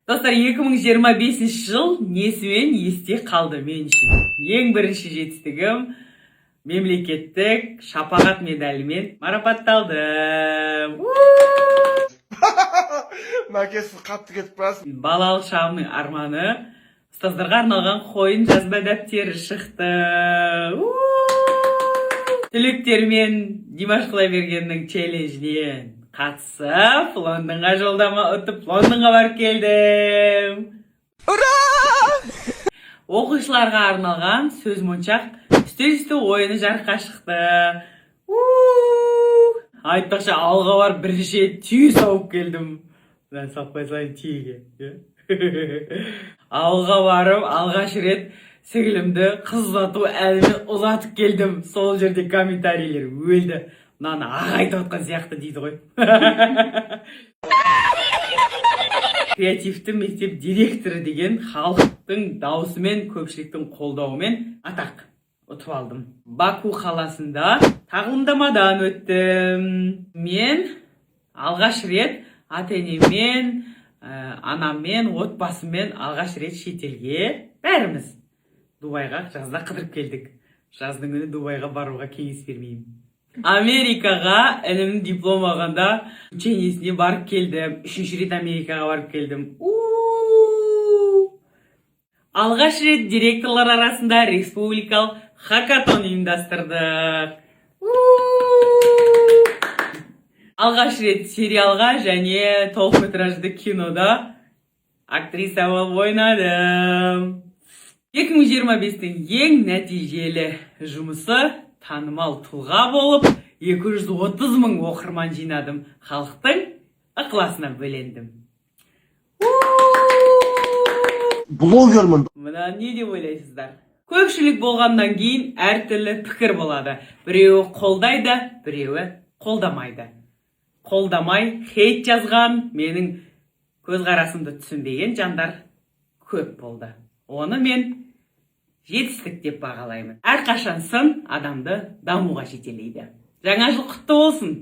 Достар, 2025 жыл несімен есте қалды мен үшін? Ең бірінші жетістігім: мемлекеттік Шапағат медалімен марапатталдым. Мәке, сіз қатты кетіп барасыз. Балалық шағымның арманы, ұстаздарға арналған қойын жазба дәптері шықты. Түлектермен Димаш Құдайбергеннің челленджіне қатысып, Лондонға жолдама ұтып, Лондонға барып келдім. Ура! Оқушыларға арналған сөз моншақ үстел үсті ойыны жарыққа шықты. У! Айтпақшы, ауылға барып, бірінші рет түйе сауып келдім. Мынаны салып қоя салайын түйеге, иә. Ауылға барып, алғаш рет сіңілімді қыз ұзату әнімен ұзатып келдім. Сол жерде комментарийлер өлді, мынаны аға айтып отқан сияқты дейді ғой. Креативті мектеп директоры деген халықтың дауысымен, көпшіліктің қолдауымен атақ ұтып алдым. Баку қаласында тағылымдамадан өттім. Мен алғаш рет ата енеммен, анаммен, отбасыммен алғаш рет шетелге, бәріміз Дубайға жазда қыдырып келдік. Жаздың күні Дубайға баруға кеңес бермеймін. Америкаға інімнің диплом алғанда вручениесіне барып келдім. Үшінші рет Америкаға барып келдім. У-у-у. Алғаш рет директорлар арасында республикалық хакатон ұйымдастырдық. У-у-у. Алғаш рет сериалға және толықметражды кинода актриса болып ойнадым. 2025-тің ең нәтижелі жұмысы: танымал тұлға болып, 230 мың оқырман жинадым, халықтың ықыласына бөлендім. Блогермін. Мына не деп ойлайсыздар? Көпшілік болғаннан кейін әртүрлі пікір болады. Біреуі қолдайды, біреуі қолдамайды. Қолдамай хейт жазған, менің көзқарасымды түсінбеген жандар көп болды. Оны мен жетістік деп бағалаймын. Әрқашан сын адамды дамуға жетелейді. Жаңа жыл құтты болсын!